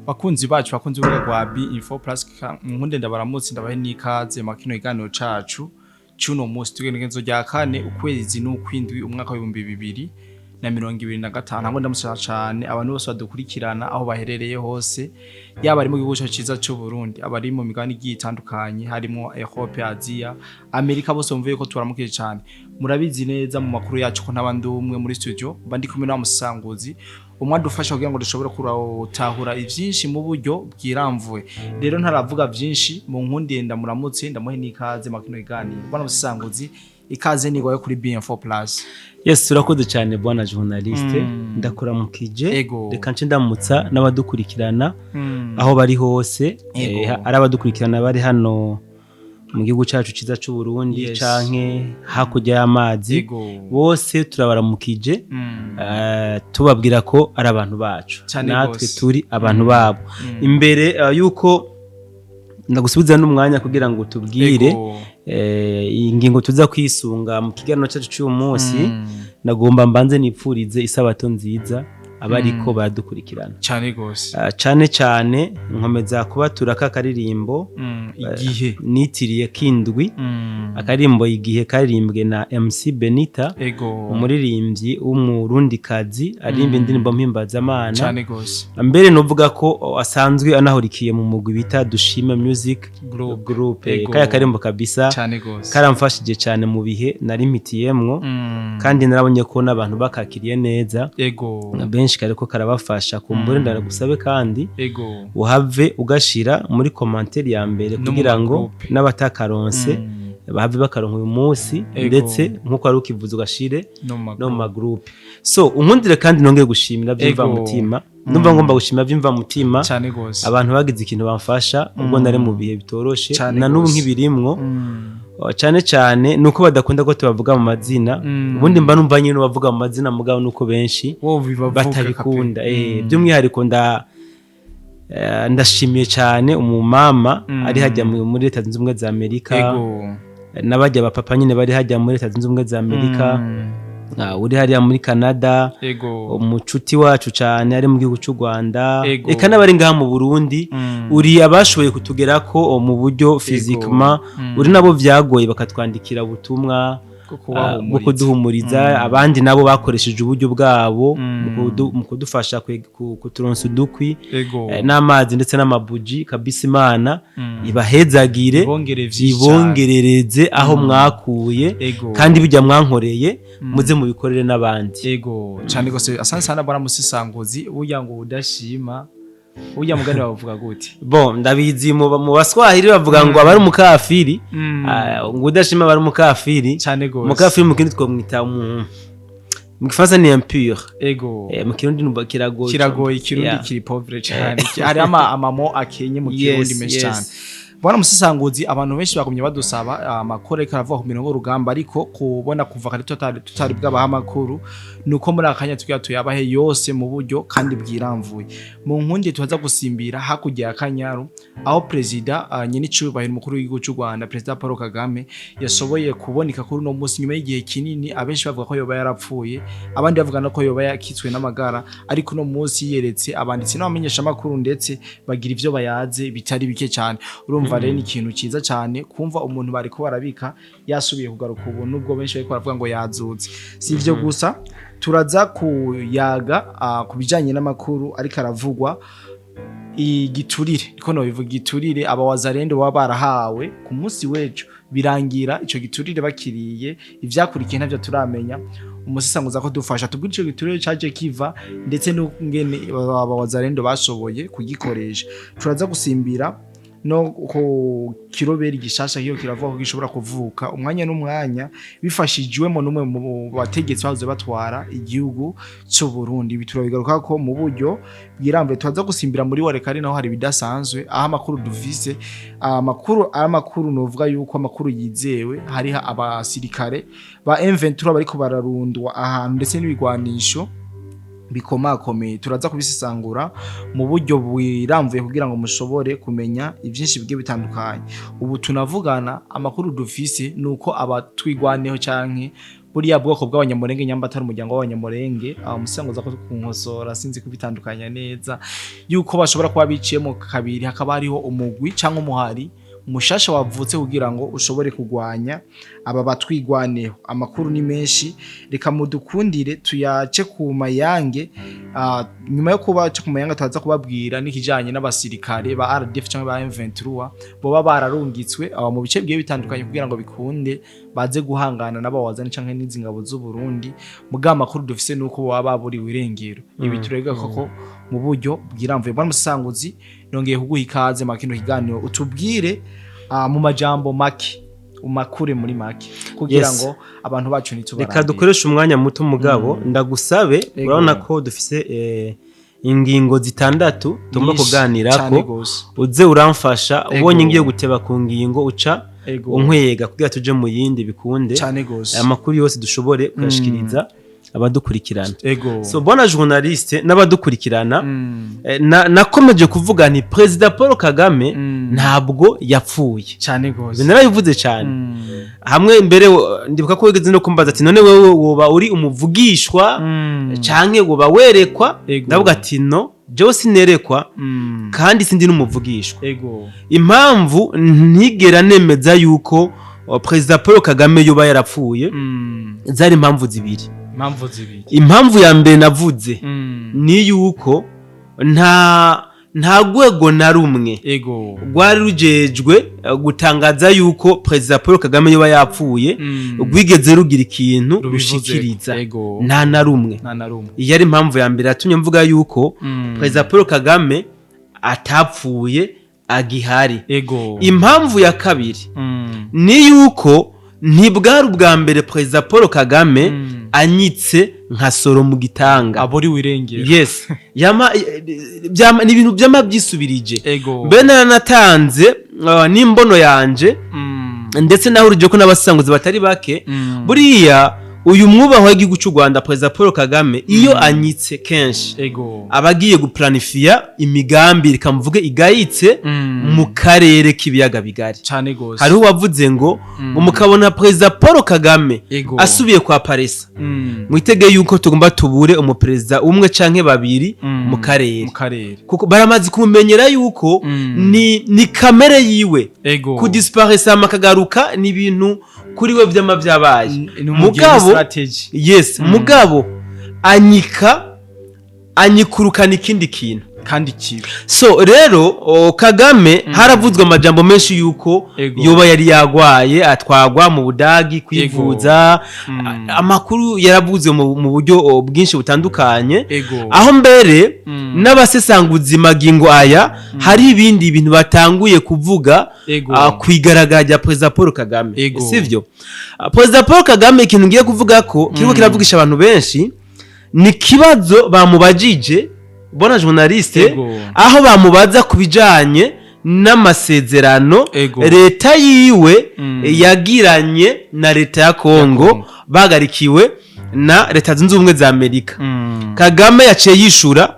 Bakunzi bacu, bakunzi b'urubuga rwa B Info Plus, nkunde ndabaramutse, ndabahe n'ikaze mu kino kiganiro cacu c'uno munsi. Tugenekerezo rya 4, ukwezi n'ukwindwi, umwaka w'2025. Hamwe ndamusaba cane abantu bose badukurikirana aho baherereye hose, yaba ari mu gihugu cacu ciza c'u Burundi, abari mu migabane igiye itandukanye, harimo Europe, Asia, Amerika, bose bumve yuko tubaramukije cane. Murabizi neza mu makuru yacu ko ntaba ndi umwe muri studio, mba ndi kumwe na musanguzi umwe adufasha kugira ngo dushobore kuratahura ivyinshi mu buryo bwiramvuye. Rero ntaravuga vyinshi, mu nkundiye ndamuramutse, ndamuhe n'ikaze mu kino kiganiro. Bwana musanguzi, ikaze nigwaye kuri BM4 Plus. Yes, turakoze cyane, bwana journaliste. Ndakuramukije. Reka nce ndamutsa n'abadukurikirana aho bari hose. Ari abadukurikirana bari hano mu gihugu cyacu cyiza cy'u Burundi canke hakurya y'amazi, bose turabaramukije, tubabwira ko ari abantu bacu, natwe turi abantu babo. Imbere yuko ndagusubiza n'umwanya kugira ngo tubwire iyi ngingo tuza kwisunga mu kiganiro cyacu cy'uyu munsi, nagomba mbanze nipfurize isabato nziza abariko baradukurikirana. Cane gose. Cane cane nkomeza kubatura ka karirimbo Igihe. nitiriye kindwi, akaririmbo Igihe karirimbwe na MC Benita, umuririmbyi w'umurundikazi aririmba indirimbo mpimbazamana. Cane gose. Mbere novuga ko asanzwe anahurikiye mu mugwi bita Dushime Music Group. Group. Kaya karimbo kabisa Cane gose. karamfashije cyane mu bihe nari mpitiyemwo, kandi narabonye ko n'abantu bakakiriye neza, benshi kariko karabafasha. Kumbure ndaragusabe kandi uhave ugashira muri commentaire ya mbere No mu kugira ngo ma groupe. n'abatakaronse bahave bakaronka uyu munsi, ndetse nk'uko wari ukivuze, ugashire no mu no mu ma groupe. So unkundire kandi nongere gushimira by'imva mutima, ndumva ngomba gushimira by'imva mutima Cane gose. abantu bagize ikintu bamfasha ubwo nari mu bihe bitoroshe, Cane na n'ubu gose. nkibirimwo. Cane cane nuko badakunda ko tubavuga mu mazina. Ubundi mba numva nyine bavuga mu mazina, mugabo nuko benshi Wo bibavuga batabikunda. kape. By'umwihariko ndashimiye cyane umumama ari hajya muri Leta Zunze Ubumwe za Amerika, n'abajya abapapa nyine bari hajya muri Leta Zunze Ubumwe za Amerika, uri hariya muri Canada, umucuti wacu cyane ari mu gihugu cy'u Rwanda, eka n'abari ngaha mu Burundi, uri abashoboye kutugerako mu buryo physiquement, uri nabo vyagoye bakatwandikira ubutumwa Bwo bwo kubahumuriza. kuduhumuriza, abandi nabo bakoresheje uburyo bwabo mu kudufasha kuturonsa udukwi n'amazi ndetse n'amabuji. Kabisa Imana ibahezagire, Ibongere vyinshi cane. ibongerereze aho mwakuye, kandi bijya mwankoreye muze mubikorere n'abandi. Ego, cane gose. Asante sana, bwana musisanguzi. Burya ngo udashima, burya mugani bavuga gute? Bon, ndabizi mu Baswahili bavuga ngo abari umukafiri, ngo udashima abari umukafiri. Cane gose. Umukafiri mu kindi twamwita mu Gifaransa ni impur. Mu Kirundi numva kiragoye. Kiragoye Ikirundi. Kiri pauvre cane. Hari ama mots akenye mu Kirundi menshi cane. Bwana musisanguzi, abantu benshi bagumye badusaba amakuru ariko aravuga ku mirongo y'urugamba, ariko kubona kuva kare tutari bwabaha amakuru, nuko muri aka kanya tugira tuyabahe yose mu buryo kandi bwiramvuye. Mu nkunge tuhaza gusimbira hakurya ya Kanyaru, aho perezida nyenicubahiro umukuru w'igihugu cy'u Rwanda, Perezida Paul Kagame, yashoboye kuboneka kuri uno munsi nyuma y'igihe kinini abenshi bavuga ko yoba yarapfuye, abandi bavuga no ko yoba yakitswe n'amagara. Ariko uno munsi yeretse abanditsi n'abamenyesha amakuru, ndetse bagira ivyo bayaze bitari bike cyane. Urumva rero ni ikintu cyiza cyane kumva umuntu bariko barabika yasubiye kugaruka ubu, nubwo benshi bariko baravuga ngo yazutse. Si ivyo gusa, turaza kuyaga ku bijanye n'amakuru ariko aravugwa igiturire, niko nobivuga, igiturire abawazarendo baba barahawe ku munsi w'ejo, birangira ico giturire bakiriye. Ivyakurikiye ntavyo turamenya. Umusisanguza ko dufasha tubwire ico giturire caje kiva, ndetse n'ingene abawazarendo bashoboye kugikoresha. Turaza gusimbira no ku kiroberi gishasha kiyo kiravuga ko gishobora kuvuka umwanya n'umwanya, bifashijwemo n'umwe mu bategetsi bahoze batwara igihugu cy'u Burundi. Ibi turabigaruka ko mu buryo bwirambuye. Turaza gusimbira muri Walikale, naho hari ibidasanzwe, aho amakuru dufise, amakuru ari amakuru novuga yuko amakuru yizewe, hariho abasirikare ba M23 bariko bararundwa ahantu, ndetse n'ibigwanisho bikomakomeye. Turaza kubisesangura mu buryo bwiramvuye kugira ngo mushobore kumenya ivyinshi bigiye bitandukanye. Ubu tunavugana, amakuru dufise nuko abatwigwaneho canke Buriya bwoko bw'Abanyamurenge, nyamba atari umuryango w'Abanyamurenge, umusanguza ko kunkosora, sinzi kubitandukanya neza, yuko bashobora kuba biciyemo kabiri, hakaba hariho umugwi cyangwa umuhari mushasha wavutse kugira ngo ushobore kugwanya aba batwigwaneho. Amakuru ni menshi, reka mudukundire tuyace ku mayange. Nyuma yo kuba ku mayange, turaza kubabwira n'ikijanye n'abasirikare ba RDF cyangwa ba M23 boba bararungitswe aba mu bice bigiye bitandukanye kugira ngo bikunde baze guhangana n'abawazani canke n'izi ngabo z'u Burundi. Muga amakuru dufise nuko baba baburiwe irengero. Ibi turega koko mu buryo bwiramvuye. Bwana Musanguzi, nongeye kuguha ikaze mu kino kiganiro, utubwire mu majambo make, umakure muri make, kugira ngo abantu bacu ntitubarambire. Reka dukoreshe umwanya muto, mugabo ndagusabe, urabona ko dufise ingingo zitandatu tugomba Nyinshi kuganirako. cane gose. Uze uramfasha, ubonye ngiye guteba ku ngingo, uca unkwega kugira tuje mu yindi, bikunde Cane gose. aya makuru yose dushobore kuyashikiriza abadukurikirana. So, bona journaliste n'abadukurikirana, nakomeje kuvuga nti Perezida Paul Kagame ntabwo yapfuye. Cane gose. Ibi narabivuze cyane. Hamwe mbere ndibuka ko wigeze no kumbaza ati: "None wewe woba uri umuvugishwa canke woba werekwa?" Ndavuga ati: "No, jewe sinerekwa kandi sindi n'umuvugishwa." Impamvu ntigera nemeza yuko Perezida Paul Kagame yoba yarapfuye zari impamvu zibiri. Impamvu zibiri. Impamvu ya mbere navuze ni yuko nta rwego na rumwe rwari rujejwe gutangaza yuko Perezida Paul Kagame yoba yapfuye rwigeze rugira ikintu Rubivuze. rushikiriza. Nta na rumwe. Nta na rumwe. Iyi ari impamvu ya mbere yatumye mvuga yuko Perezida Paul Kagame atapfuye, agihari. Impamvu ya kabiri ni yuko ntibwari ubwa mbere Perezida Paul Kagame anyitse nka soro mu gitanga. Aburiwe irengero. Yes, yama ni ibintu byama byisubirije. Mbe naranatanze n'imbono yanje, ndetse nahurije ko n'abasanguzi batari bake. Buriya uyu mwubahwa w'igihugu cy'u Rwanda, Perezida Paul Kagame, iyo anyitse kenshi aba agiye guplanifiya imigambi, reka mvuge igayitse, mu karere k'ibiyaga bigari. Cane gose. Hariho uwavuze ngo mukabona Perezida Paul Kagame asubiye kwa paresa, mwitege yuko tugomba tubure umuperezida umwe canke babiri mu karere, mu karere, kuko baramaze kumumenyera yuko ni kamere yiwe kudisparesa akagaruka, ni ibintu kuri we vyama vyabaye. Ni Mugabo strategy. Yes, mugabo anyika anyikurukana ikindi kintu kandi kibi. So rero Kagame haravuzwe amajambo menshi yuko yoba yari yagwaye, atwagwa mu Budagi kwivuza. Amakuru yaravuzwe mu buryo bwinshi butandukanye, aho mbere n'abasesanguzi magingo aya hari ibindi bintu batanguye kuvuga kwigaragara rya Perezida Paul Kagame. Sivyo? Perezida Paul Kagame, ikintu ngiye kuvuga ko kiriko kiravugisha abantu benshi ni kibazo bamubajije, bona journaliste, aho bamubaza ku bijanye n'amasezerano leta yiwe yagiranye na leta ya Kongo, Kongo. bagarikiwe na Leta Zunze Ubumwe za Amerika. Kagame yaciye yishura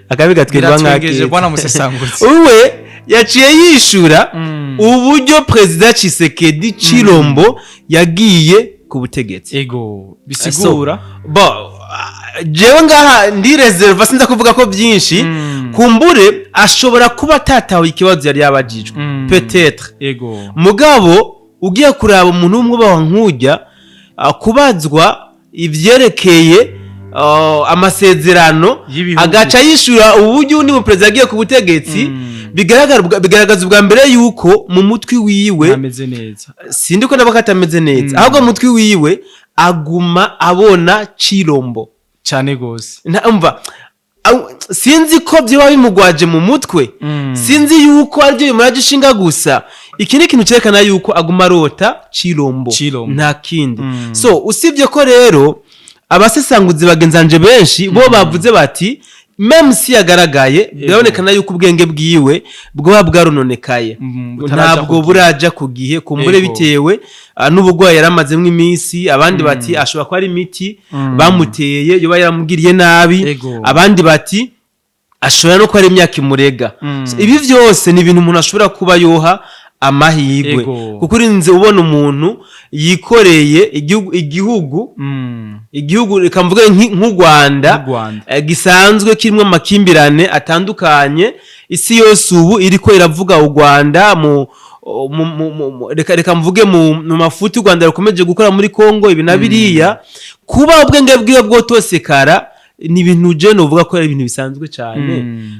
akabi gatwirwa Biratwengeje, nk'akeza. bwana musesanguzi. Uwe yaciye yishura uburyo Perezida Tshisekedi Chilombo yagiye ku butegetsi. Ego, bisigura Bo jewe ngaha ndi reserve, sinza kuvuga ko byinshi. Kumbure ashobora kuba atatawe ikibazo yari yabajijwe, peut-être. Mugabo ugiye kuraba umuntu w'umwubaha nk'ujya kubazwa ivyerekeye amasezerano y'ibihugu, agaca yishura uburyo undi muperezida yagiye ku butegetsi, bigaragaza ubwa mbere yuko mu mutwi wiwe ameze neza. Sindi ko nabo katameze neza, ahubwo mu mutwi wiwe aguma abona Chilombo. Cyane gose. Umva, sinzi ko byoba bimugwaje mu mutwe, sinzi yuko aribyo bimuraje ishinga gusa. Iki ni ikintu cyerekana yuko aguma arota Chilombo, Chilombo. nta kindi. So usibye ko rero abasesanguzi bagenzanje benshi bo bavuze bati même si yagaragaye, birabonekana yuko ubwenge bwiwe bwoba bwarononekaye, butaraja ntabwo ku gihe. buraja ku gihe, kumbure bitewe n'uburwayi yaramazemo iminsi. Abandi bati ashobora kuba ari imiti bamuteye yoba yaramugiriye nabi. Abandi bati ashobora no kuba ari imyaka imurega. So, ibi byose ni ibintu umuntu ashobora kuba yoha Amahirwe, kuko urinze ubona umuntu yikoreye igihugu, igihugu reka mvuge nk'u Rwanda, Nk'u Rwanda. Gisanzwe kirimo amakimbirane atandukanye. Isi yose ubu iriko iravuga u Rwanda mu mu- mu- mu- mu- reka mvuge mu mafuti u Rwanda rukomeje gukora muri Kongo, ibi na biriya. Kuba ubwenge bwiwe bwotosekara ni ibintu je novuga ko ari ibintu bisanzwe cyane,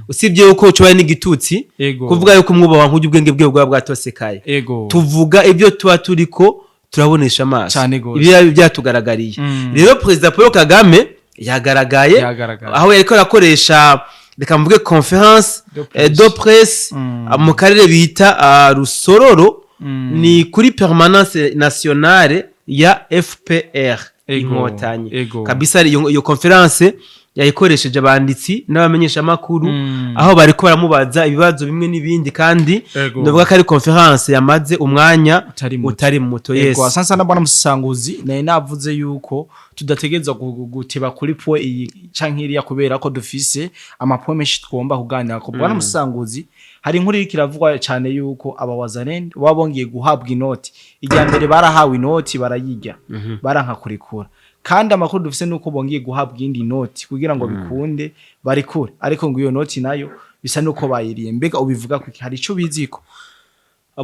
usibye yuko ucobaye n'igitutsi kuvuga yuko umwubaha nk'ujya ubwenge bwiwe bwaba bwatosekaye. Tuvuga ibyo tuba turiko turabonesha amaso, Cane gose. ibyo byatugaragariye. Rero Perezida Paul Kagame yagaragaye Yagaragaye. aho yariko arakoresha, reka mvuge, conférence De presse. De presse mu karere bita Rusororo, ni kuri permanence nationale ya FPR Inkotanyi. Kabisa iyo conférence yayikoresheje abanditsi n'abamenyeshamakuru, aho bariko baramubaza ibibazo bimwe n'ibindi, kandi ndavuga ko ari conférence yamaze umwanya Utari muto. utari muto, yes. Ego, asansa na bwana musanguzi, naye navuze yuko tudategerezwa guteba kuri point iyi canke iriya, kubera ko dufise ama points menshi tugomba kuganira ko. Bwana musanguzi, hari inkuru iriko iravugwa cyane yuko aba Wazalendo baba bongeye guhabwa inoti. Irya mbere barahawe inoti barayirya, baranka kurekura, kandi amakuru dufise nuko bongeye guhabwa iyindi noti kugira ngo bikunde barekure, ariko ngo iyo noti nayo bisa nuko bayiriye. Mbega ubivuga kuki? Hari ico biziko?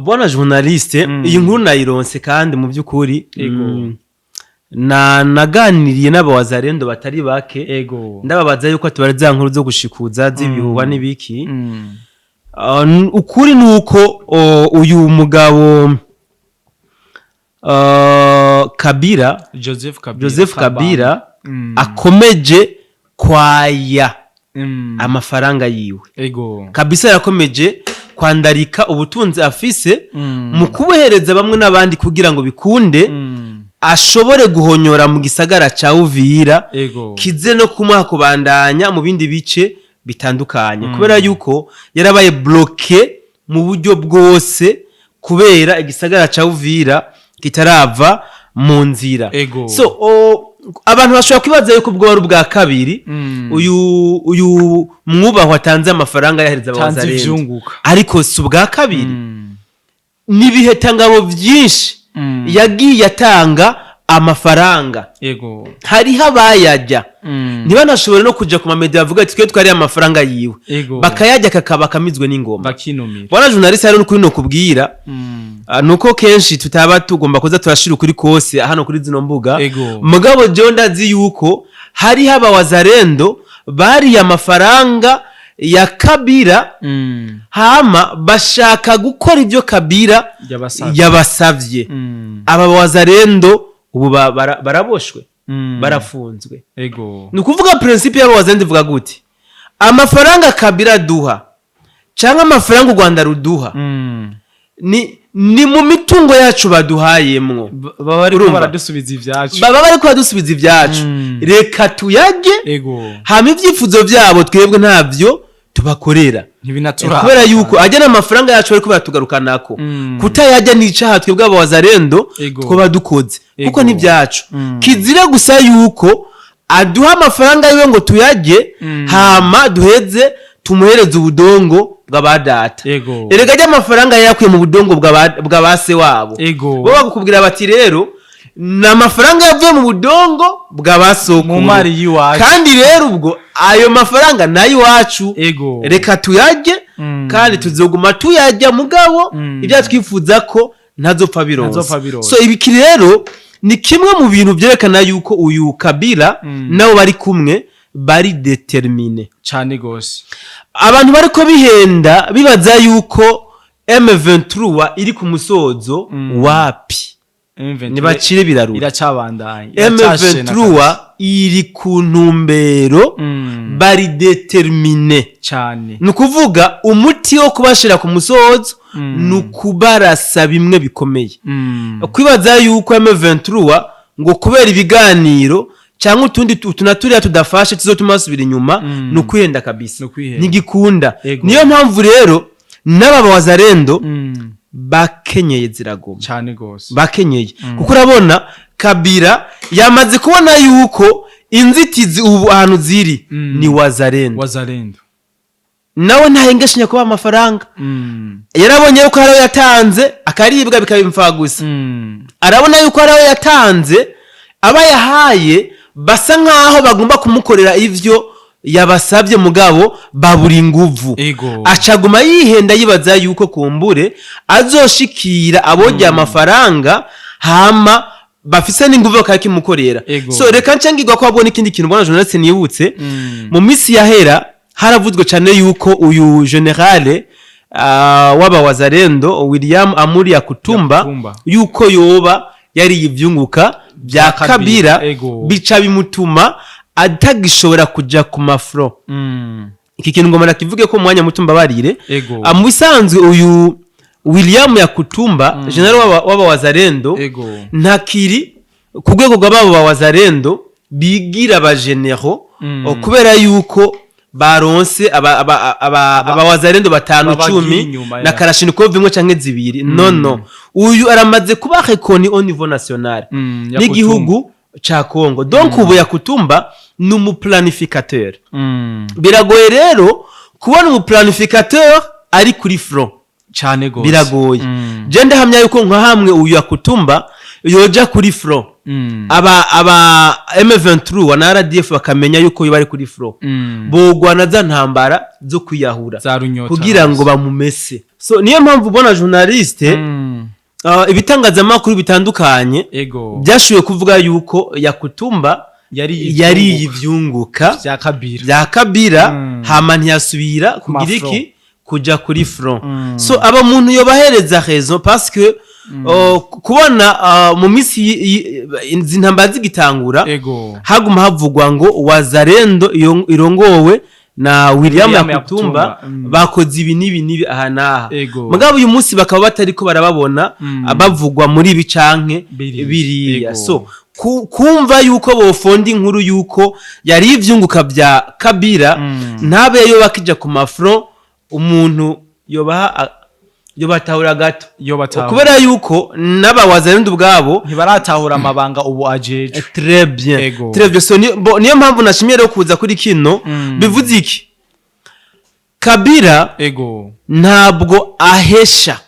Bwana journaliste, iyi nkuru nayironse, kandi mu by'ukuri na naganiriye n'abawazarendo batari bake, ndababaza yuko tubari za nkuru zo gushikuza z'ibihuha n'ibiki. Ukuri ni uko uyu mugabo Kabila, Joseph Kabila. Joseph Kabila, akomeje kwaya amafaranga yiwe. Kabisa yakomeje kwandarika ubutunzi afise mu kubuhereza bamwe n'abandi kugira ngo bikunde ashobore guhonyora mu gisagara ca Uvira, kize no kumuha kubandanya mu bindi bice bitandukanye, kubera yuko yarabaye bloqué mu buryo bwose kubera igisagara ca Uvira kitarava mu nzira. So abantu bashobora kwibaza yuko ubwo wari ubwa kabiri uyu mwubahwa atanze amafaranga yahereza Tanze abawazarendo, ivyunguka. ariko si ubwa kabiri. N'ibihetangabo byinshi yagiye atanga amafaranga, hariho abayajya ntibanashobore no kuja ku ma médias bavuga ati twe twariye amafaranga yiwe, bakayajya kakaba kamizwe n'ingoma. Bakinumira. Bwana journaliste, hari n'ukuri no kubwira, nuko kenshi tutaba tugomba kuza turashira ukuri kose hano kuri zino mbuga. Mugabo jewe ndazi yuko hariho abawazarendo bariye amafaranga ya Kabila, hama bashaka gukora ibyo Kabila Yabasavye. yabasavye. Aba bawazarendo ubu baraboshwe, barafunzwe. Ni ukuvuga principe y'abawazarendo ivuga gute? Amafaranga Kabila duha cyangwa amafaranga u Rwanda ruduha, ni mu mitungo yacu baduhayemwo. Baba bariko Urumva? baradusubiza ivyacu. Baba bariko badusubiza ibyacu. Reka tuyarye, hama ibyifuzo byabo twebwe ntabyo tubakorera. Ntibinatura. Kubera yuko ajya n'amafaranga yacu bariko baratugarukanako, kutayajya ni icaha twebwe abawazarendo twaba dukoze, kuko n'ibyacu. Kizira gusa yuko aduha amafaranga yiwe ngo tuyarye, hama duheze tumuhereze ubudongo bw'abadata. Erega ajya amafaranga yayakuye mu budongo bw'abase wabo. Bo bakukubwira bati rero ni amafaranga yavuye mu budongo bw'abasokuru, Mu mari y'iwacu. kandi rero ubwo ayo mafaranga nayo iwacu, reka tuyarye, kandi tuzoguma tuyarya, mugabo ibyo twifuza ko ntazopfa bironse. Ntazopfa bironse. So ibiki rero ni kimwe mu bintu byerekana yuko uyu Kabila nabo bari kumwe bari déterminés. Cane gose. Abantu bariko bihenda bibaza yuko M23 iri ku musozo, wapi. M23 Nibacire birarura. Iracabandanya. M23 iri ku ntumbero, bari déterminés. Cane. Ni ukuvuga umuti wo kubashira ku musozo ni ukubarasa bimwe bikomeye. Kwibaza yuko M23 ngo kubera ibiganiro cyangwa utundi utu na turiya tudafashe tuzotuma basubira inyuma, ni ukwihenda kabisa. Ni ukwihenda. Ntigikunda. Niyo mpamvu rero n'aba bawazarendo bakenyeye ziragoma. Cane gose. Bakenyeye, kuko urabona Kabila yamaze kubona yuko inzitizi ubu ahantu ziri ni Wazarendo. Wazalendo. Nawe ntahengeshanya kubaha amafaranga. Yarabonye yuko hari ayo yatanze akaribwa, bikaba imfagusa. Arabona yuko hari ayo yatanze, aba yahaye basa nkaho bagomba kumukorera ivyo yabasabye, mugabo babura inguvu. Acaguma yihenda, yibaza yuko kumbure azoshikira abojya amafaranga, hama bafise n'inguvu bakakimukorera. So reka ncangirwa ko abona ikindi kintu, bwana journaliste, nibutse. Mu minsi yahera haravuzwe cyane yuko uyu général w'aba Wazalendo, William Amuri Yakutumba, Yakutumba. yuko yoba yari ivyunguka bya Bya Kabila. Kabila, bica bimutuma atagishobora kuja ku ma front. Iki kintu ngoma nakivuge ko umwanya muto, mbabarire. Mu bisanzwe uyu William Yakutumba, général w'aba Wazalendo, ntakiri ku rwego rw'ababo ba Wazalendo bigira abagenero, kubera yuko baronse aba Wazalendo batanu, ababagira 10 inyuma, na kalashnikov imwe canke zibiri. No, uyu aramaze kuba reconnu au niveau national n'igihugu ca Congo. Donc ubu Yakutumba ni umu planificateur. Biragoye rero kubona umu planificateur ari kuri front. Cane gose. Biragoye. Je ndahamya yuko nka hamwe uyu Yakutumba yoja kuri front, aba M23 na RDF bakamenya yuko bari kuri front, bogwana za ntambara zo kwiyahura za runyota kugira ngo bamumese. So niyo mpamvu ubona, journaliste, ibitangazamakuru bitandukanye byashoboye kuvuga yuko Yakutumba yari yariye ivyunguka vya Kabila bya Kabila, hama ntiyasubira kugira ma front. iki, kuja kuri front. So aba muntu yobahereza raison, parce que kubona mu minsi izi ntambara zigitangura, haguma havugwa ngo Wazalendo irongowe na William William Yakutumba Yakutumba, bakoze ibi n'ibi n'ibi aha n'aha. Mugabo uyu munsi bakaba batariko barababona bavugwa muri ibi canke biriya. Biriya. So kumva yuko bofonda inkuru yuko yari ivyunguka bya Kabila, ntabe yo bakija ku ma front, umuntu yobaha yobatahura gato, Yobatahura. kubera yuko n'abawazalendo ubwabo ntibaratahura amabanga ubu ajejwe. Très bien. Très bien. So niyo mpamvu nashimye rero kuza kuri kino. Bivuze iki? Kabila ntabwo ahesha,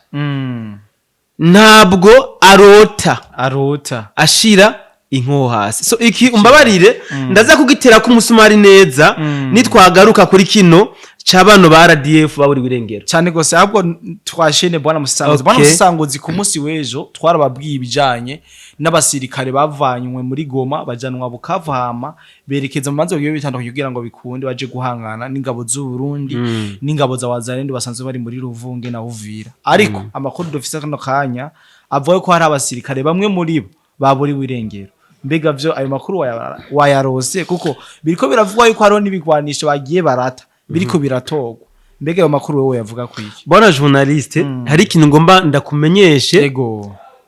ntabwo arota arota ashira inkoho hasi. So iki umbabarire, ndaza kugitera ko umusumari neza nitwagaruka kuri kino ca bano ba RDF baburi irengero. Cyane gose. Ahubwo twashene, bwana Musanguzi. Bwana Musanguzi, ku munsi w'ejo twarababwiye ibijanye n'abasirikare bavanywe muri Goma bajanwa Bukavu, hama berekeza mu bibanza bigiye bitandukanye kugira ngo bikunde baje guhangana n'ingabo z'u Burundi n'ingabo za Wazalendo basanzwe bari muri Ruvunge na Uvira. Ariko amakuru dufise kano kanya avuga ko hari abasirikare bamwe muri bo baburiwe irengero. Mbega vyo ayo makuru wayarose? Kuko biriko biravugwa yuko hariho n'ibigwanisho bagiye barata biriko biratorwa. Mbega ayo makuru wowe yavuga kwiki? Bwana journaliste, hari ikintu ngomba ndakumenyeshe,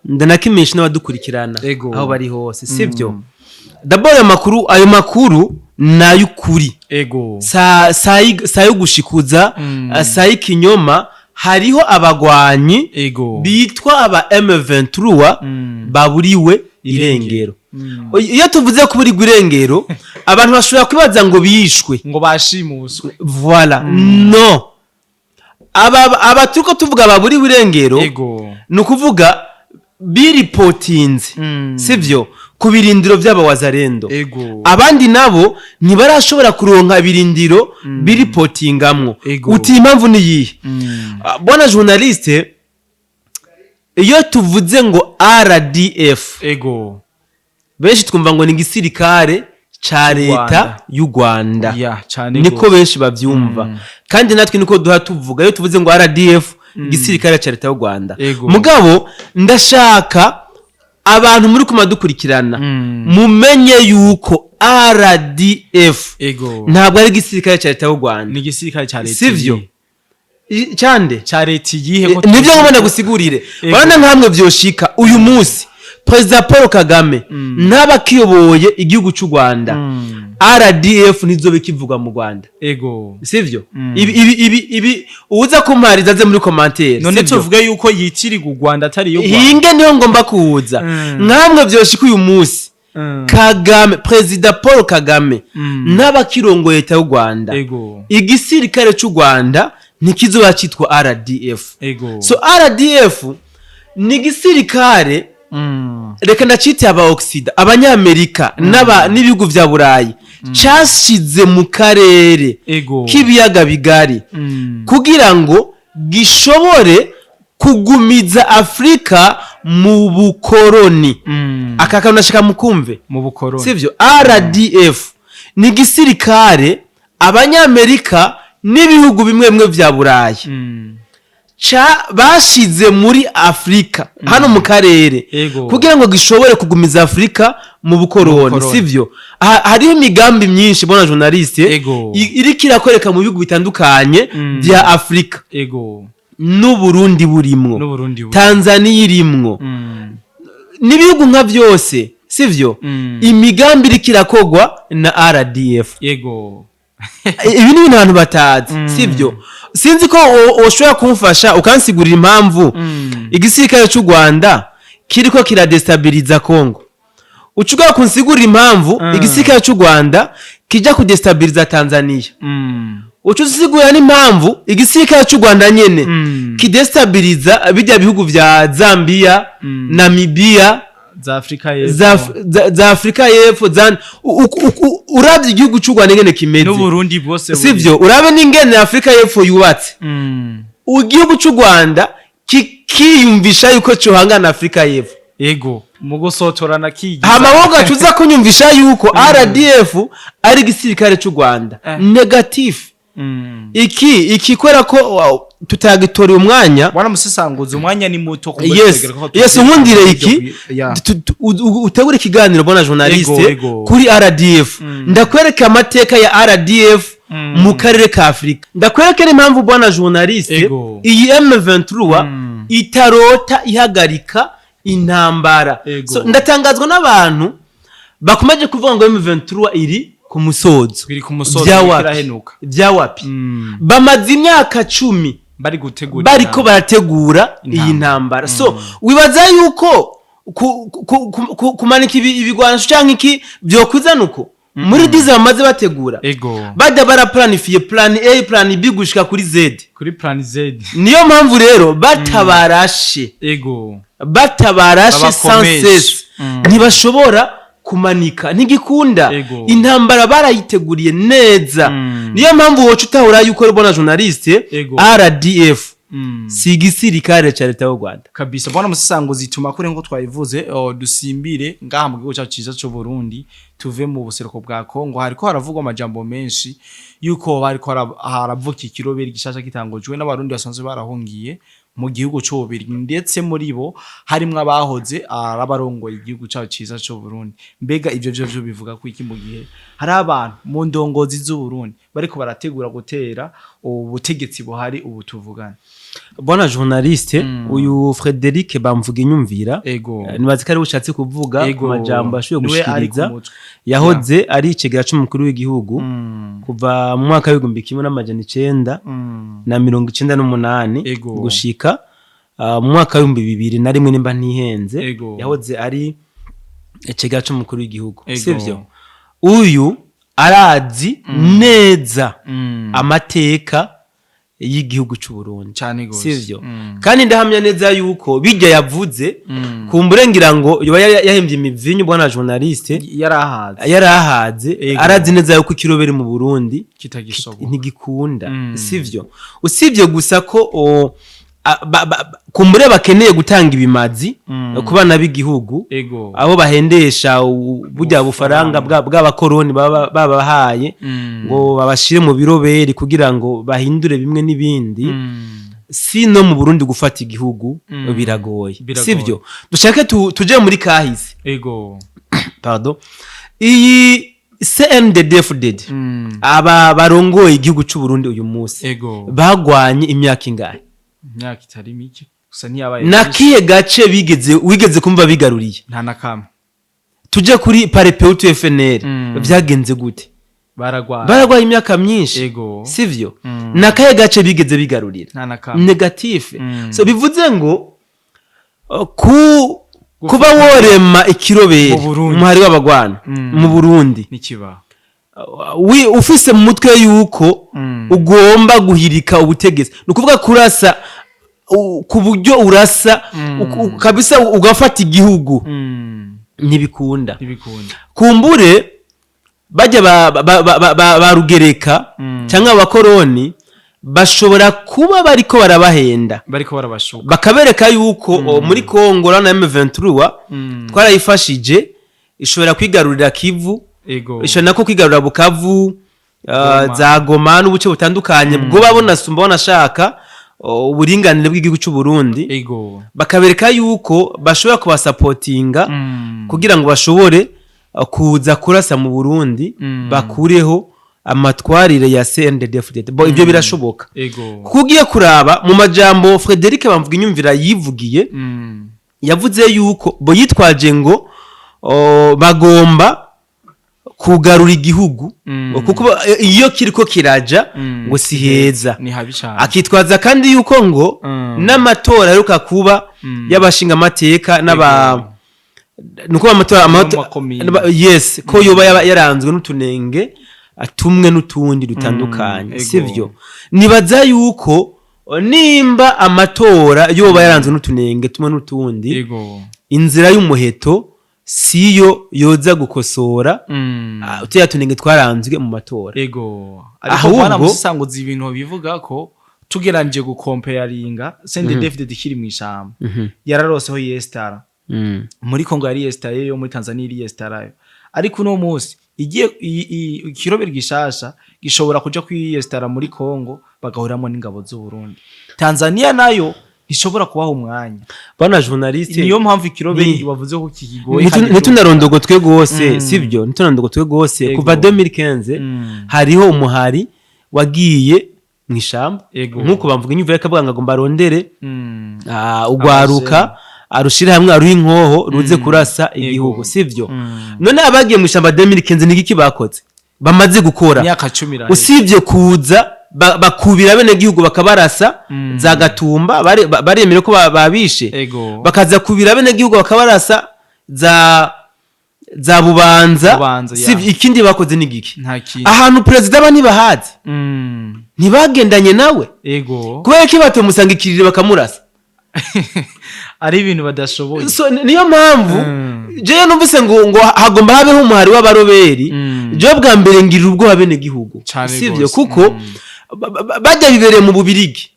ndanakimenyesha n'abadukurikirana aho bari hose, sivyo? D'abord ayo makuru ni ay'ukuri, sa yo gushikuza, sa y'ikinyoma. Hariho abagwanyi bitwa aba M23 baburiwe irengero. Iyo tuvuze kuburirwa irengero, abantu bashobora kwibaza ngo bishwe, ngo bashimuswe. Voilà, no, aba turiko tuvuga baburiwe irengero, ni ukuvuga biripotinze, sivyo, ku birindiro by'abawazarendo. Abandi nabo ntibarashobora kuronka ibirindiro biripotingamwo. Uti impamvu ni iyihe? Ah, bwana journaliste, iyo tuvuze ngo RDF, benshi twumva ngo ni igisirikare ca leta Rwanda. y'u Rwanda. Ya, cane Niko gose. benshi bavyumva, kandi natwe niko duha tuvuga iyo tuvuze ngo RDF, igisirikare ca leta y'u Rwanda. Mugabo ndashaka abantu muri kumadukurikirana mumenye yuko RDF ntabwo ari igisirikare ca leta y'u Rwanda. Ni igisirikare ca leta Sivyo? iyihe? Cande Ca leta iyihe ko Nibyo ngomba ndagusigurire. Bana nkamwe vyoshika uyu munsi Perezida Paul Kagame ntaba akiyoboye igihugu cy'u Rwanda, RDF ntizobe kivuga mu Rwanda. Sivyo? Ibi uza kumpariza aze muri commentaire. None Sivyo? tuvuge yuko yitirirwa u Rwanda atari iyo Rwanda? Hinge, niho ngomba kuza. Nkamwe vyoshika uyu munsi Kagame, Perezida Paul Kagame n'abakirongoye leta y'u Rwanda, igisirikare cy'u Rwanda ntikizoba cyitwa RDF. So RDF ni igisirikare, reka ndacite aba Occident, abanyamerika n'ibihugu vya Burayi cashize mu karere k'ibiyaga bigari kugira ngo gishobore kugumiza Afurika mu bukoroni. Aka kantu ndashaka mukumve. Mu bukoroni. Sivyo? RDF ni igisirikare abanyamerika n'ibihugu bimwe bimwe vya Burayi ca bashize muri Afurika hano mu karere kugira ngo gishobore kugumiza Afurika mu bukoroni. Bukoroni. Sivyo? Hariho imigambi myinshi, bona journaliste, iriko irakwereka mu bihugu bitandukanye bya Afurika, n'Uburundi burimwo, n'Uburundi buri. Tanzania irimwo, n'ibihugu nka byose, sivyo? Imigambi iriko irakogwa na RDF. Ibi ni ibintu abantu batazi, sivyo? Sinzi ko woshobora kumfasha ukansigurira impamvu igisirikare cy'u Rwanda kiriko kiradestabiliza Congo, ucuga kunsigurira impamvu igisirikare cy'u Rwanda kija kudestabiliza Tanzania, uca usigurira n'impamvu igisirikare cy'u Rwanda nyene kidestabiliza bijya bihugu vya Zambia, Namibia, za Afrika y'Epfo. Za Afrika y'Epfo, uravye igihugu cy'u Rwanda ingene kimeze, n'Uburundi bwose. Sivyo? Urabe n'ingene Afrika y'Epfo yubatse, igihugu cy'u Rwanda kikiyumvisha yuko cohangana na Afrika y'Epfo. Ego, mu gusotorana kigiza. Hama wowe ugaca uza kunyumvisha yuko RDF ari igisirikare cy'u Rwanda. Négatif. Iki kubera ko tutagitoreye umwanya. Bwana musesanguzi, umwanya ni muto kumbe Yes. tutegera ko Yes, nkundire iki, utegure ikiganiro, bona journaliste, Ego, ego. kuri RDF. Ndakwereka amateka ya RDF mu karere ka Afurika, ndakwereka n'impamvu, bwana journaliste, iyi M23 itarota ihagarika intambara. So, ndatangazwa n'abantu bakomeje kuvuga ngo M23 iri ku musozo. Biri ku musozo. Vya Biriko wapi? irahenuka. Vya wapi? Bamaze imyaka 10 bari gutegura bariko intambara. barategura iyi ntambara. So wibaza yuko kumanika ibigwanisho canke iki vyokwizana uko muri 10 ans bamaze bategura? Bajya baraplanifiye plan A, plan B, gushika kuri Z. Kuri plan Z. Niyo mpamvu rero batabarashe, batabarashe Babakomeshe. sans cesse, ntibashobora kumanika, ntigikunda. Intambara barayiteguriye neza. Niyo mpamvu woca utahura yuko rubona journaliste, RDF si igisirikare ca leta y'u Rwanda. Kabisa, bwana musesanguzi, tuma kure nko twabivuze, dusimbire ngaha mu gihugu cyacu cyiza cy'u Burundi, tuve mu buseruko bwa Kongo. Hariko haravugwa amajambo menshi yuko bariko haravuka ikiroberi gishasha gitangujwe n'abarundi basanzwe barahungiye mu gihugu c'Ububirigi, ndetse muri bo harimwo abahoze arabarongoye igihugu cyacu cyiza cy'u Burundi. Mbega ivyo vyo vyo bivuga ko iki mu gihe hari abantu mu ndongozi z'u Burundi bariko barategura gutera ubutegetsi buhari ubu tuvugana? Bwana journaliste, uyu Frederic Bamvuga Inyumvira, nibaza ko ari we ushatse kuvuga ku majambo ashoboye Niwe ari ku gushikiriza. mutwe. Yahoze ari icegera c'umukuru w'igihugu kuva mu mwaka w'1998 gushika mu mwaka w'2001, nimba ntihenze. Yahoze ari icegera c'umukuru w'igihugu, sivyo? Uyu arazi neza amateka y'igihugu c'u Burundi. Cane gose. Sivyo? Kandi ndahamya neza yuko bijya yavuze, kumbure ngira ngo yoba yahembye imivinyu, bwana journaliste. Yarahaze. Yarahaze. Arazi neza yuko ikiroberi mu Burundi kitagishoboka. Ntigikunda, sivyo? Usibye gusa ko kumbure bakeneye gutanga ibimazi ku bana b'igihugu, abo bahendesha burya bufaranga bw'abakoroni baba babahaye ngo babashire mu biroberi kugira ngo bahindure bimwe n'ibindi. Si no mu Burundi gufata igihugu biragoye. Biragoye. Sivyo? Dushake tuje muri kahise. Pardon, iyi CNDD-FDD, aba barongoye igihugu c'u Burundi uyu munsi, bagwanye imyaka ingahe? Imyaka itari mike, gusa ntiyabaye Na myinshi. kihe gace bigeze wigeze kumva bigaruriye? Nta na kamwe. Tuje kuri Palipehutu FNL, vyagenze gute? Baragwaye. Baragwaye imyaka myinshi. Sivyo? Na kahe gace bigeze bigarurira? Nta na kamwe. Négatif. So bivuze ngo ku Kuba worema ikiroberi, Mu Burundi. umuhari w'abagwana mu Burundi, Nikiba. Ufise mu mutwe yuko ugomba guhirika ubutegetsi, ni ukuvuga kurasa ku buryo urasa kabisa ugafata igihugu, ntibikunda. Ntibikunda. Kumbure bajya ba Rugereka cyangwa abakoroni bashobora kuba bariko barabahenda, Bariko barabashuka. bakabereka yuko muri Kongo na M23 twarayifashije, ishobora kwigarurira Kivu, ishobora nako kwigarurira Bukavu, Goma. za Goma n'ubuce butandukanye bwo babona sumba banashaka uburinganire bw'igihugu cy'u Burundi, bakabereka yuko bashobora kubasapotinga kugira ngo bashobore kuza kurasa mu Burundi, bakureho amatwarire ya CNDD-FDD. Bo ibyo birashoboka, kuko ugiye kuraba mu majambo Frederic Bamvuginyumvira yivugiye, yavuze yuko bo yitwaje ngo bagomba kugarura igihugu, kuko iyo kiriko kiraja ngo si heza. Ni habi cyane. Akitwaza kandi yuko ngo n'amatora aheruka kuba y'abashingamateka n'aba, nuko amatora Makomine. Yes, ko yoba yaranzwe n'utunenge tumwe n'utundi dutandukanye. Sivyo? Nibaza yuko nimba amatora yoba yaranzwe n'utunenge tumwe n'utundi, inzira y'umuheto siyo yoza gukosora turiya tunenge twaranzwe mu matora. Ariko Ahubwo- bwana musanguzi, ibintu bivuga ko tugeranije gukompeyaringa, CNDD-FDD ikiri mu ishamba yararoseho yestara muri Kongo, yari yestarayo, yo muri Tanzania iri yestarayo, ariko uno munsi igiye ikiroberi gishasha gishobora kuja kwiyestara muri Kongo, bagahuramo n'ingabo z'u Burundi. Tanzania nayo ntishobora kubaha umwanya. Bana journaliste, Niyo mpamvu ikiroberi bavuze ko kikigoye kandi. Ntitunarondogotwe gose, sibyo? Ntitunarondogotwe gose. Kuva 2015 hariho umuhari wagiye mu ishamba, nk'uko bamvuga inyumvire akavuga ngo agomba arondere ugwaruka, arushire hamwe, aruhe inkoho, ruze kurasa igihugu, sivyo? None abagiye mu ishamba 2015 ni iki bakoze bamaze gukora? Imyaka 10 iraheze. Usibye kuza bakubira bene gihugu bakabarasa za Gatumba, baremere ko babishe, bakaza kubira bene gihugu bakabarasa za Bubanza. Bubanza, ya. Sivyo? Ikindi bakoze ni giki? Nta kintu. Ahantu perezida aba ntibahazi, ntibagendanye nawe. Kubera ko batomusanga ikiriri bakamurasa. Ari ibintu badashoboye. So, niyo mpamvu jewe numvise ngo hagomba habeho umuhari w'abaroberi, jewe bwa mbere ngirira ubwoba bene gihugu. Cane Sivyo? gose. Kuko bajya bibereye mu Bubirigi,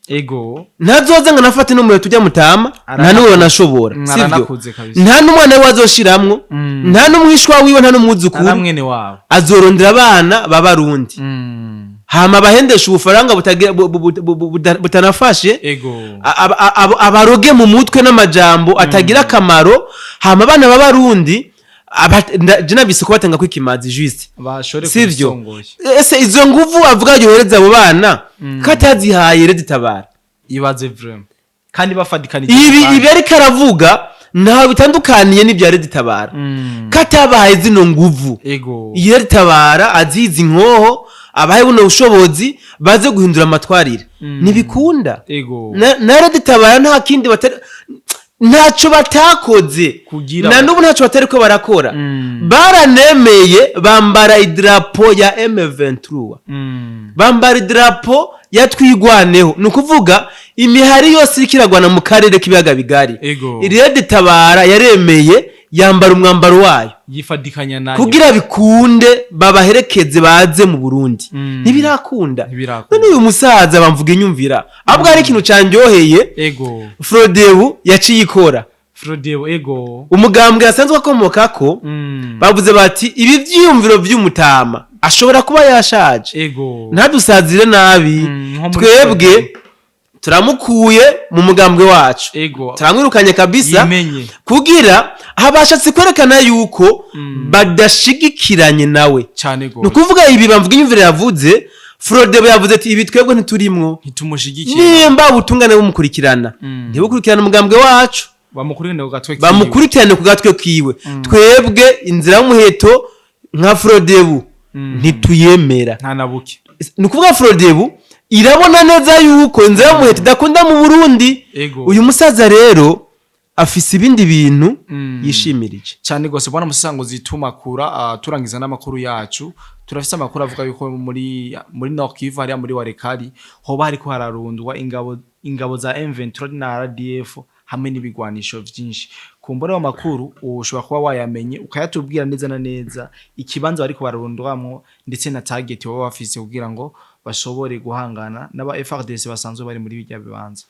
ntazoza ngo nafate n'umuriro tujya mutama, nta n'uwo nashobora. Sivyo? Aranakuze kabisa. Nta n'umwana we azoshiramwo, nta n'umwishwa wiwe, nta n'umwuzukuru. Nta na mwene wabo. Azorondera abana b'Abarundi, hama bahendesha ubufaranga butanafashe, abaroge mu mutwe n'amajambo atagira akamaro, hama abana b'Abarundi je nabise ko batanga kwikimazi juste. Bashore. Sivyo? Kubisongoye. Ese izo nguvu avuga yohereza abo bana ko atazihaye Reditabara? Ibaze vraiment, kandi bafatikanije. Ibi ariko aravuga ntaho bitandukaniye n'ibya Reditabara. Ko atabahaye zino nguvu, iyi Reditabara azizi inkoho, abahe buno bushobozi baze guhindura amatwarire, ntibikunda. Na Reditabara nta kindi batari, ntacyo batakoze. Kugira Na n'ubu ntacyo batari ko barakora. Baranemeye bambara idarapo ya M23, bambara idarapo ya Twigwaneho, ni ukuvuga imihari yose iriko iragwana mu karere k'ibiyaga bigari. Tabara yaremeye yambara umwambaro wayo Yifadikanya nayo. kugira bikunde babaherekeze baze mu Burundi. Ntibirakunda. Ntibirakunda. None uyu musaza bamvuga inyumvira ahubwo hari ikintu candyoheye. Frodebu yaciye ikora. Frodebo, ego. Umugambwe asanzwe akomokako, bavuze bati ibi vyiyumviro vy'umutama ashobora kuba yashaje, ntadusazire nabi. Nko muri Twebwe Frodebu. turamukuye mu mugambwe wacu, turamwirukanye kabisa. Yimenye. Kugira habashatse kwerekana yuko badashigikiranye nawe. Cane Ni gose. ukuvuga ibi bamvuga inyumvire yavuze, Frodebo yavuze ati ibi twebwe ntiturimwo. Ntitumushigikiye. Nimba ubutungane bumukurikirana, ntibukurikirane umugambwe wacu. Bamukurikirane ku gatwe kiwe. Bamukurikirane ku gatwe kiwe. Twebwe inzira y'umuheto nka Frodebu ntituyemera. Nta na buke. Ni ukuvuga Frodebu irabona neza yuko inzira y'umuheto idakunda mu Burundi. Uyu musaza rero Afise ibindi bintu yishimirije. Cyane gose, bwana Musesanguzi, tumakura turangiza n'amakuru yacu, turafise amakuru avuga yuko muri Nord Kivu, hariya muri Walikale, hoba hariko hararundwa ingabo za M23 na RDF hamwe n'ibigwanisho vyinshi. Kumbura ayo makuru ushobora kuba wayamenye, ukayatubwira neza na neza ikibanza bariko bararundwamwo, ndetse na target baba bafise kugira ngo bashobore guhangana n'aba FARDC basanzwe bari muri bijya bibanza.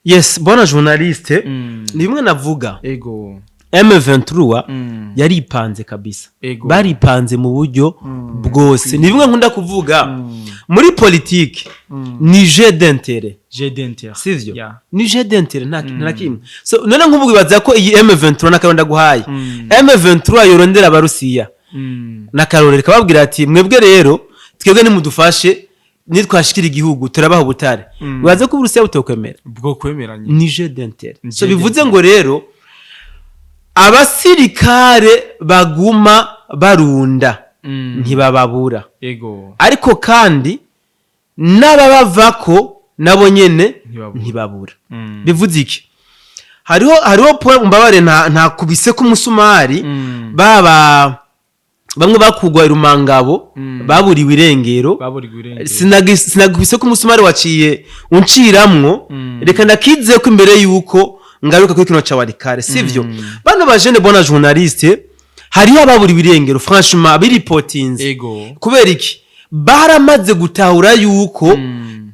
Yes, bwana journaliste, ni bimwe navuga. M23 yaripanze kabisa. Baripanze mu buryo bwose. Ni bimwe nkunda kuvuga muri politike, ni jeu d'intérêt. Jeu d'intérêt. Sivyo? Yeah. Ni jeu d'intérêt, nta kimwe. So none nk'ubu wibaza ko iyi M23, n'akarorero ndaguhaye, M23 yorondera Abarusiya, n'akarorero, kababwira ati: "Mwebwe rero twebwe nimudufashe, nitwashikira igihugu turabaha ubutare." Wibaza ko Uburusiya butokwemera? Bwo kwemeranye. Ni jeu d'intérêt. Ni So jeu bivuze d'intérêt. ngo rero abasirikare baguma barunda ntibababura, ariko kandi n'ababavako nabo nyene Ntibabura. ntibabura. Bivuze iki? Hariho point, umbabare, nta kubise k'umusumari. Baba bamwe bakugwa irumangabo, baburiwe irengero. Baburiwe irengero. Sinagubise ko umusumari waciye unciramwo. Reka ndakize ko imbere yuko ngaruka kuri kino ca Walikale, sivyo? Bano bajene, bwana journaliste, hariho ababuriwe irengero, franchement biripotinze. Kubera iki? Baramaze gutahura yuko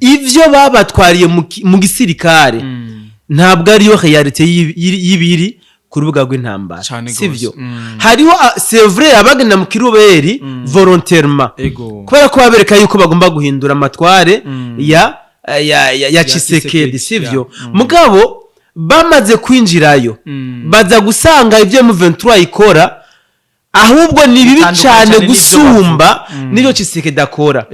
ivyo babatwariye mu gisirikare ntabwo ariyo réalité y'ibiri ku rubuga rw'intambara. Cane gose. Sivyo? Hariho c'est vrai, abagenda mu kiroberi volontairement, kubera ko babereka yuko bagomba guhindura amatware ya Tshisekedi, Tshisekedi, sivyo? ya. Mugabo bamaze kwinjirayo, baza gusanga ibyo M23 ikora ahubwo ni bibi Bitandukanye cyane cyane n'ivyo gusumba bavuga. n'ibyo Tshisekedi akora.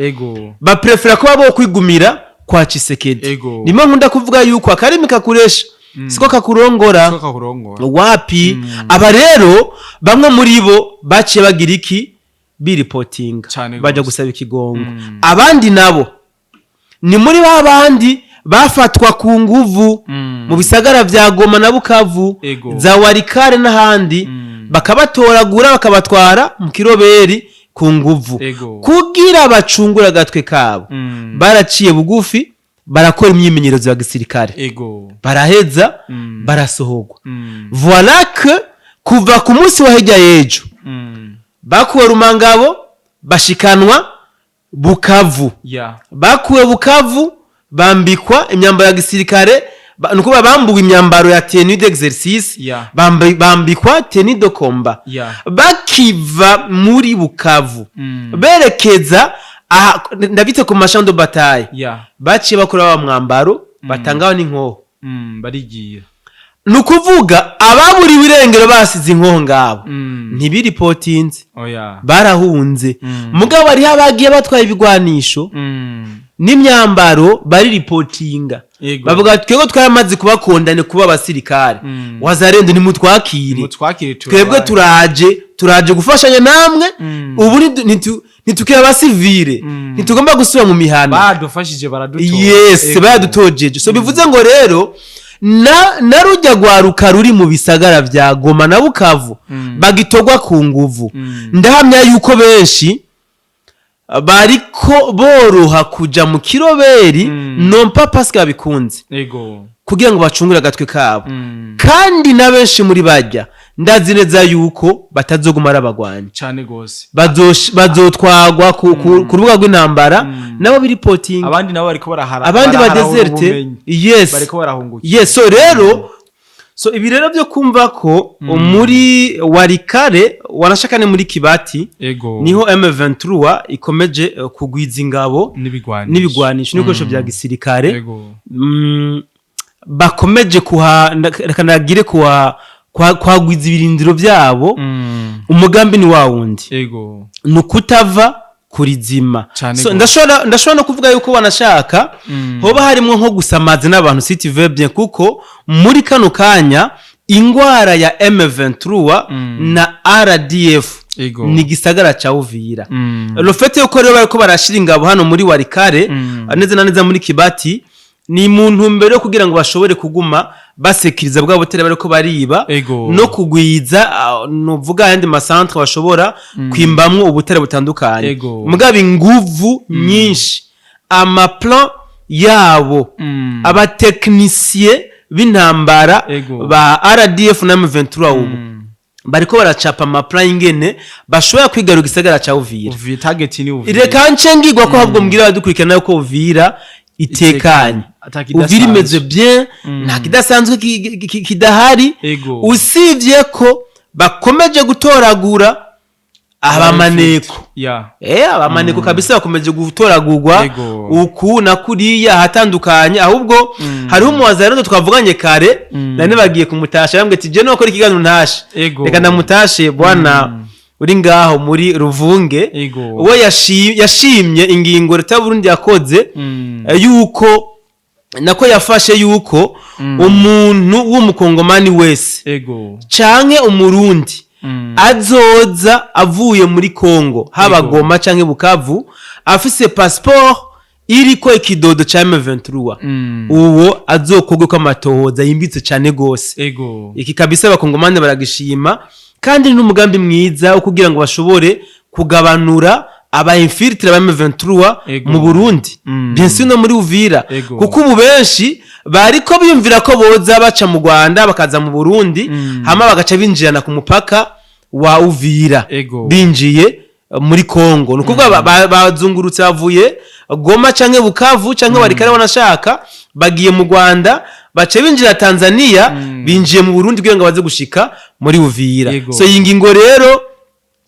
Baprefera kuba bo kwigumira kwa Tshisekedi. Nimwe nkunda kuvuga yuko akarimi kakuresha siko kakurongora. Siko kakurongora. Wapi. Aba rero bamwe muri bo baciye bagira iki? Biripotinga, Cane baja gose. gusaba ikigongo. Abandi nabo ni muri ba bandi bafatwa ku nguvu mu bisagara vya Goma na Bukavu, za Walikale n'ahandi, bakabatoragura bakabatwara mu kiroberi ku nguvu kugira bacungure agatwe kabo. Baraciye bugufi, barakora imyimenyerezo ya gisirikare, baraheza, barasohorwa. Voilà que kuva ku munsi wa hirya y'ejo bakuwe Rumangabo, bashikanwa Bukavu. Bakuwe Bukavu, bambikwa imyambaro ya gisirikare, ni ukuvuga bambuwe imyambaro ya tenue d'exercice, bambikwa tenue de combat. Bakiva muri Bukavu berekeza aha ndabite ku ma champ de bataille, baciye bakora wa mwambaro, batangaho n'inkoho. Barigira. Ni ukuvuga ababuriwe irengero basize inkoho ngabo ntibiripotinze. Oya. Barahunze. Mugabo hariho abagiye batwaye ibigwanisho n'imyambaro, bariripotinga. Bavuga ati: "Twebwe twaramaze kubakondane kuba abasirikare, wazarendo nimutwakire." Mutwakire. "Twebwe turaje gufashanya namwe. Ubu ntitukiri abasivile, ntitugomba gusubira mu mihana." Badufashije, baradutora. Yes. Baradutojeje. So bivuze ngo rero na rujya rwaruka ruri mu bisagara vya Goma na Bukavu bagitogwa ku nguvu, ndahamya yuko benshi bariko boroha kuja mu kiroberi, non pas parce que babikunze, kugira ngo bacungure agatwe kabo. Kandi na benshi muri bajya, ndazi neza yuko batazoguma ari abagwanyi. Cane gose. Bazotwagwa ku rubuga rw'intambara, nabo biripotinga. Abandi nabo bariko barahara, Abandi baraharahura badezerte. ubumenyi. Yes. Bariko barahungukira. Yes. So rero, so ibi rero byo kumva ko muri Walikale, wanashaka ni muri Kibati, niho M23 ikomeje kugwiza ingabo n'ibigwanisho, n'ibigwanisho n'ibikoresho bya gisirikare, bakomeje kuha, reka nagire kuha kwagwiza ibirindiro byabo. Umugambi ni wa wundi, ni ukutava kurizima. Cane So gose. ndashobora no kuvuga yuko wanashaka hoba harimwo nko gusamaza n'abantu, si tu veux bien, kuko muri kano kanya ingwara ya M23 na RDF ni gisagara ca Uvira. Le fait yuko rero bariko barashira ingabo hano muri Walikale, neza na neza muri Kibati, ni mu ntumbero yo kugira ngo bashobore kuguma basekiriza bwa butare bariko bariba no kugwiza, nuvuga ayandi ma centres bashobora kwimbamwo ubutare butandukanye. Mugabo inguvu nyinshi, ama plan yabo, abatekinisiye b'intambara ba RDF na M23 ubu bariko baracapa ama plan ingene bashobora kwigarura igisagara ca Uvira. Uvira, target ni Uvira. Reka nce ngirwa ko ahubwo mbwira abadukurikirana yuko Uvira itekanye. Ata Uvira kidasanzwe. imeze bien, nta kidasanzwe kidahari, usibye ko bakomeje gutoragura abamaneko. Abamaneko kabisa bakomeje gutoragurwa uku na kuriya ahatandukanye. Ahubwo hariho umuwazarendo twavuganye kare, nane bagiye kumutasha, bambwiye ati je nokora ikiganiro ntashe. Reka ndamutashe, bwana uri ngaho muri Ruvunge. We yashimye ingingo leta y'Uburundi yakoze, yuko nako yafashe yuko umuntu w'umukongomani wese canke umurundi azoza avuye muri Kongo, haba Goma canke Bukavu, afise passeport iriko ikidodo ca M23, uwo azokorwe ko amatohoza yimbitse cane gose. Iki kabisa abakongomani baragishima, kandi n'umugambi mwiza wo kugira ngo bashobore kugabanura aba infiltrés ba M23 mu Burundi, bien sûr no muri Uvira, kuko ubu benshi bariko biyumvira ko boza baca mu Rwanda bakaza mu Burundi, hama bagaca binjirana ku mupaka wa Uvira, binjiye muri Kongo. Ni ukuvuga bazungurutse, bavuye Goma canke Bukavu canke Walikale, wanashaka bagiye mu Rwanda, baca binjira Tanzania, binjiye mu Burundi kugira ngo baze gushika muri Uvira. So iyi ngingo rero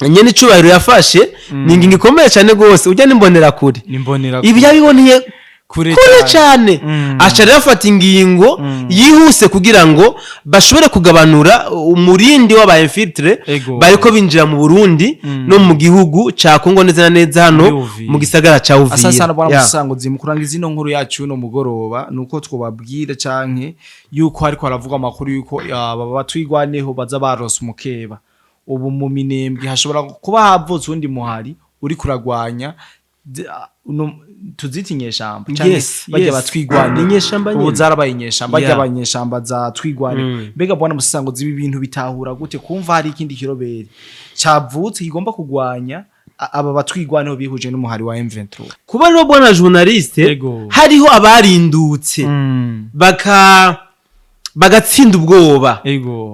nyene icubahiro yafashe ni ingingo ikomeye cyane rwose. Ujya n'imbonera kure, Nimbonera ibi yabiboneye kure kure cyane, aca rero afata ingingo yihuse kugira ngo bashobore kugabanura umurindi w'aba infiltrés bariko binjira mu Burundi no mu gihugu ca Kongo, neza na neza hano Muri Uvira. mu gisagara ca Uvira. Asasana bwana musango mu kurangiza ino nkuru yacu no mugoroba, nuko twobabwira canke yuko hariko haravuga amakuru yuko aba batwigwaneho baza baronse umukeba. Ubu mu Minembwe hashobora kuba havutse uwundi muhari uri kuragwanya tuzita inyeshamba canke barya batwigwane. Ni inyeshamba Ubu nyene. zarabaye inyeshamba, barya abanyeshamba za twigwane. Mbega bwana musango, zibi bintu bitahura gute kumva hari ikindi kirobere cavutse kigomba kugwanya aba batwigwaneho bihuje n'umuhari wa M23? Kuba rero, bwana journaliste, hariho abarindutse bagatsinda ubwoba,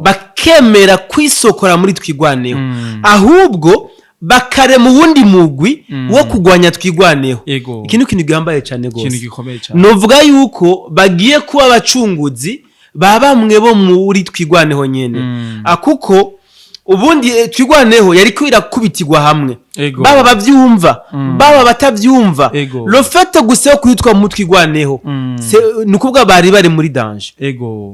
bakemera kwisokora muri Twigwaneho, ahubwo bakarema uwundi mugwi wo kugwanya Twigwaneho, iki ni ikintu gihambaye cyane Ikintu rwose. gikomeye cyane. Novuga yuko bagiye kuba abacunguzi ba bamwe bo muri Twigwaneho nyene. Kuko ubundi Twigwaneho yariko irakubitirwa hamwe, baba bavyumva, baba batavyumva, le fait gusa yo kwitwa mu Twigwaneho, ni ukuvuga bari muri danger.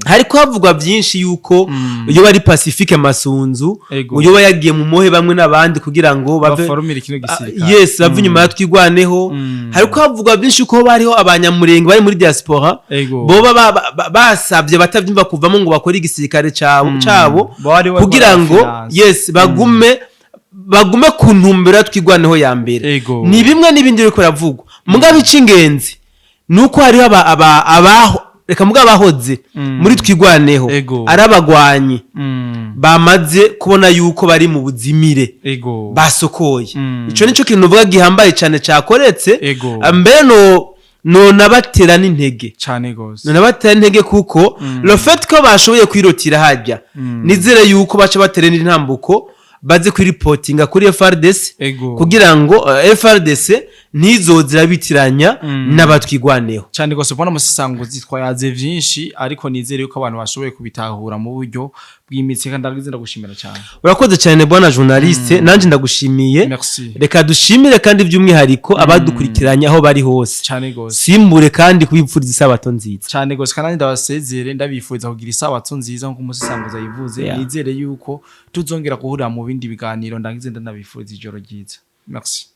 Hariko havugwa byinshi yuko iyo bari Pacifique Masunzu, uyoba yagiye mu mohe bamwe n'abandi kugira ngo bave baforumire kino gisirikare. Yes, bave inyuma ya Twigwaneho. Hariko havugwa byinshi ko bariho abanyamurenge bari muri diaspora boba basabye batavyumva kuvamo ngo bakore igisirikare cabo Bari bariko kugira ngo barafinansa. yes, bagume ku ntumbero ya Twigwaneho ya mbere. Ni bimwe n'ibindi biriko biravugwa, mugabo ic'ingenzi ni uko hariho aba aba abaho, reka mugabo abahoze muri Twigwaneho ari abagwanyi bamaze kubona yuko bari mu buzimire, basokoye. Ico nico kintu uvuga gihambaye cyane cyakoretse. Mbere no nonabatera n'intege. Cyane gose. Nonabatera intege kuko le fait ko bashoboye kwirotira hajya, nizere yuko baca batera n'intambuko baze kwiripotinga kuri FARDC kugira ngo FARDC ntizozira bitiranya n'abatwigwaneho. Cyane gose, ubona umusisanguzi, twayaze vyinshi, ariko nizere yuko abantu bashoboye kubitahura mu buryo bwimitse, kandi ndagize ndagushimira cyane. Urakoze cyane, bwana journaliste, nanje ndagushimiye. Merci. Reka dushimire kandi by'umwihariko abadukurikiranye aho bari hose. Cyane gose. Simbure kandi kubipfuriza isabato nziza. Cyane gose, kandi ndabasezere ndabifuriza kugira isabato nziza nkuko umusisanguzi ayivuze. Nizere yuko tuzongera guhurira mu bindi biganiro. Ndagize ndanabifuriza ijoro ryiza. Merci.